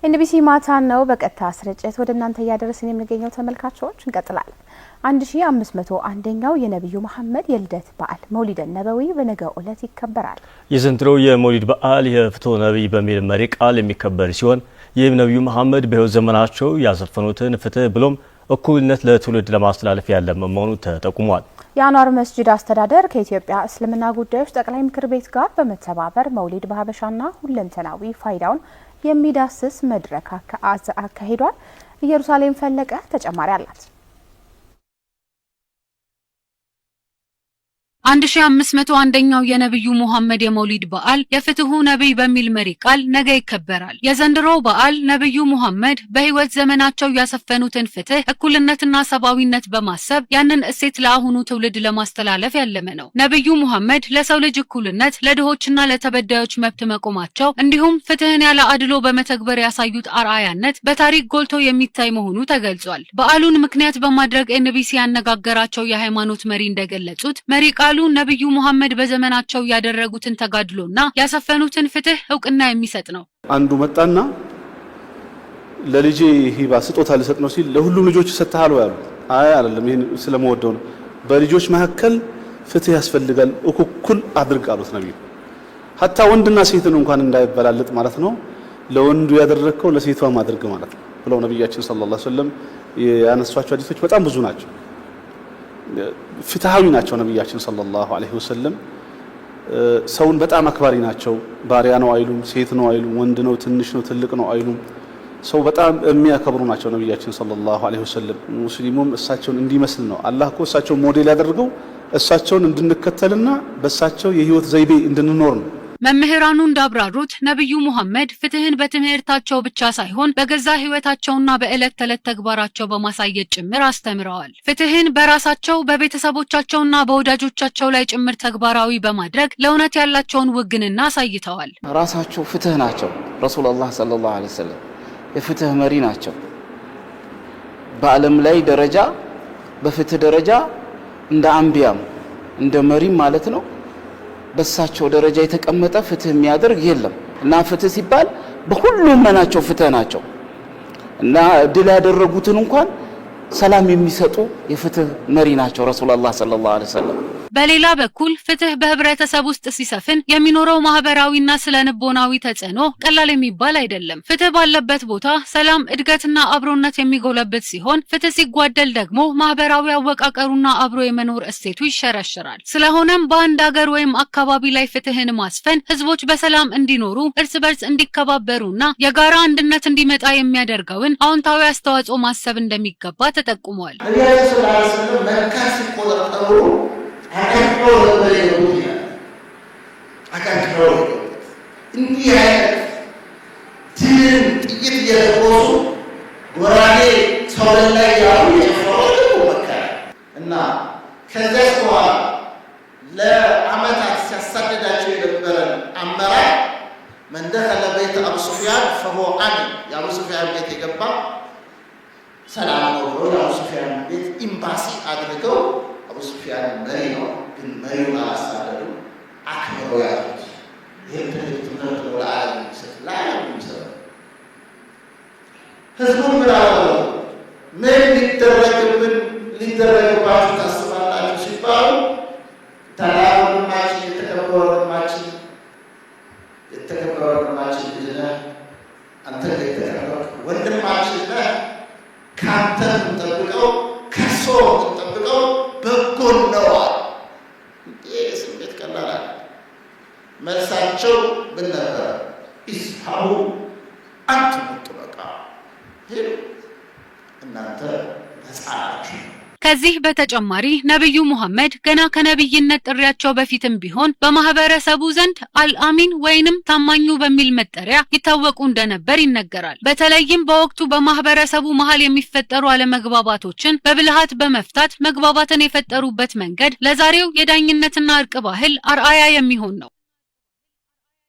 ኤንቢሲ ማታን ነው በቀጥታ ስርጭት ወደ እናንተ እያደረስን የምንገኘው ተመልካቾች፣ እንቀጥላለን። 1501ኛው የነቢዩ መሐመድ የልደት በዓል መውሊደ ነበዊ በነገው ዕለት ይከበራል። የዘንድሮው የመውሊድ በዓል የፍትህ ነቢይ በሚል መሪ ቃል የሚከበር ሲሆን፣ ይህም ነቢዩ መሐመድ በሕይወት ዘመናቸው ያሰፈኑትን ፍትህ ብሎም እኩልነት ለትውልድ ለማስተላለፍ ያለመ መሆኑ ተጠቁሟል። የአንዋር መስጂድ አስተዳደር ከኢትዮጵያ እስልምና ጉዳዮች ጠቅላይ ምክር ቤት ጋር በመተባበር መውሊድ በሀበሻና ሁለንተናዊ ፋይዳውን የሚዳስስ መድረክ አካሂዷል። ኢየሩሳሌም ፈለቀ ተጨማሪ አላት። 1501ኛው የነብዩ ሙሐመድ የመውሊድ በዓል የፍትሁ ነቢይ በሚል መሪ ቃል ነገ ይከበራል። የዘንድሮው በዓል ነብዩ ሙሐመድ በሕይወት ዘመናቸው ያሰፈኑትን ፍትህ፣ እኩልነትና ሰብአዊነት በማሰብ ያንን እሴት ለአሁኑ ትውልድ ለማስተላለፍ ያለመ ነው። ነብዩ ሙሐመድ ለሰው ልጅ እኩልነት፣ ለድሆችና ለተበዳዮች መብት መቆማቸው እንዲሁም ፍትህን ያለ አድሎ በመተግበር ያሳዩት አርአያነት በታሪክ ጎልቶ የሚታይ መሆኑ ተገልጿል። በዓሉን ምክንያት በማድረግ ኤንቢሲ ያነጋገራቸው የሃይማኖት መሪ እንደገለጹት፣ መሪ ቃሉ ነብዩ ሙሐመድ በዘመናቸው ያደረጉትን ተጋድሎና ያሰፈኑትን ፍትህ እውቅና የሚሰጥ ነው። አንዱ መጣና ለልጄ ሂባ ስጦታ ልሰጥ ነው ሲል፣ ለሁሉም ልጆች ሰጥተሃል ወይ አሉት። አይ አይደለም፣ ይሄን ስለመወደው ነው። በልጆች መካከል ፍትህ ያስፈልጋል፣ እኩል አድርግ አሉት ነብዩ። ሀታ ወንድና ሴትን እንኳን እንዳይበላለጥ ማለት ነው። ለወንዱ ያደረግከው ለሴቷም አድርግ ማለት ነው ብለው ነብያችን ሰለላሁ ዐለይሂ ወሰለም ያነሷቸው ሐዲሶች በጣም ብዙ ናቸው። ፍትሃዊ ናቸው ነብያችን ሰለላሁ ዐለይሂ ወሰለም። ሰውን በጣም አክባሪ ናቸው። ባሪያ ነው አይሉም፣ ሴት ነው አይሉም፣ ወንድ ነው፣ ትንሽ ነው፣ ትልቅ ነው አይሉም። ሰው በጣም የሚያከብሩ ናቸው ነብያችን ሰለላሁ ዐለይሂ ወሰለም። ሙስሊሙም እሳቸውን እንዲመስል ነው። አላህ እኮ እሳቸውን ሞዴል ያደርገው እሳቸውን እንድንከተልና በእሳቸው የህይወት ዘይቤ እንድንኖር ነው። መምህራኑ እንዳብራሩት፣ ነብዩ ሙሐመድ ፍትህን በትምህርታቸው ብቻ ሳይሆን በገዛ ህይወታቸውና በዕለት ተዕለት ተግባራቸው በማሳየት ጭምር አስተምረዋል። ፍትህን በራሳቸው፣ በቤተሰቦቻቸውና በወዳጆቻቸው ላይ ጭምር ተግባራዊ በማድረግ ለእውነት ያላቸውን ውግንና አሳይተዋል። ራሳቸው ፍትህ ናቸው። ረሱሉላህ ሰለላሁ ዐለይሂ ወሰለም የፍትህ መሪ ናቸው። በዓለም ላይ ደረጃ በፍትህ ደረጃ እንደ አንቢያም እንደ መሪም ማለት ነው፣ በሳቸው ደረጃ የተቀመጠ ፍትህ የሚያደርግ የለም። እና ፍትህ ሲባል በሁሉም መናቸው ፍትህ ናቸው እና ድል ያደረጉትን እንኳን ሰላም የሚሰጡ የፍትህ መሪ ናቸው ረሱሉላህ ሰለላሁ ዐለይሂ ወሰለም። በሌላ በኩል ፍትህ በህብረተሰብ ውስጥ ሲሰፍን የሚኖረው ማህበራዊና ስነ ልቦናዊ ተጽዕኖ ቀላል የሚባል አይደለም። ፍትህ ባለበት ቦታ ሰላም፣ እድገትና አብሮነት የሚጎለብት ሲሆን፣ ፍትህ ሲጓደል ደግሞ ማህበራዊ አወቃቀሩና አብሮ የመኖር እሴቱ ይሸረሸራል። ስለሆነም በአንድ ሀገር ወይም አካባቢ ላይ ፍትህን ማስፈን ህዝቦች በሰላም እንዲኖሩ፣ እርስ በርስ እንዲከባበሩና የጋራ አንድነት እንዲመጣ የሚያደርገውን አዎንታዊ አስተዋጽኦ ማሰብ እንደሚገባ ተጠቁሟል። ነቢያችን ሰለላሁ ዐለይሂ ወሰለም መካ ሲቆጣጠሩ አቀንቅነው ነበር የገቡት ይላል። አቀንቅነው የገቡት እንዲህ አይነት ትልን ጥይት እየተኮሱ፣ ጎራዴ ሰው ላይ ያሉ የጨፈሩ ገቡ መካ። እና ከዚያ በኋላ ለዓመታት ሲያሳድዳቸው የነበረን አመራር من دخل بيت أبو سفيان فهو آمن፣ የአቡ ሱፊያን ቤት የገባ ሰላም ነው ብሎ የአቡ ሱፊያን ቤት ኤምባሲ አድርገው፣ አቡ ሱፊያን መሪ ነው፣ ግን መሪውን አላሳደዱ፣ አክብረው ያዙት። ይህም ትልቅ ትምህርት ነው ለዓለም የሚሰጥ፣ ለዓለም የሚሰጥ። ህዝቡን ምን አደረጉ? ምን ሊደረግባችሁ ታስባላችሁ ሲባሉ፣ ታላቅ ወንድማችን፣ የተከበረ ወንድማችን ልጅ ነህ፣ አንተ የተከበርክ ወንድማችን ነህ፣ ከአንተ የምንጠብቀው፣ ከእርሶ የምንጠብቀው በጎን ነው አሉ። ይህ ስሜት ቀላል አለ። መልሳቸው ምን ነበረ? اذهبوا أنتم الطلقاء፣ ሄዱ፣ እናንተ ነፃ ናችሁ። ከዚህ በተጨማሪ ነብዩ ሙሐመድ ገና ከነብይነት ጥሪያቸው በፊትም ቢሆን በማህበረሰቡ ዘንድ አልአሚን ወይንም ታማኙ በሚል መጠሪያ ይታወቁ እንደነበር ይነገራል። በተለይም በወቅቱ በማህበረሰቡ መሀል የሚፈጠሩ አለመግባባቶችን በብልሃት በመፍታት መግባባትን የፈጠሩበት መንገድ ለዛሬው የዳኝነትና እርቅ ባህል አርአያ የሚሆን ነው።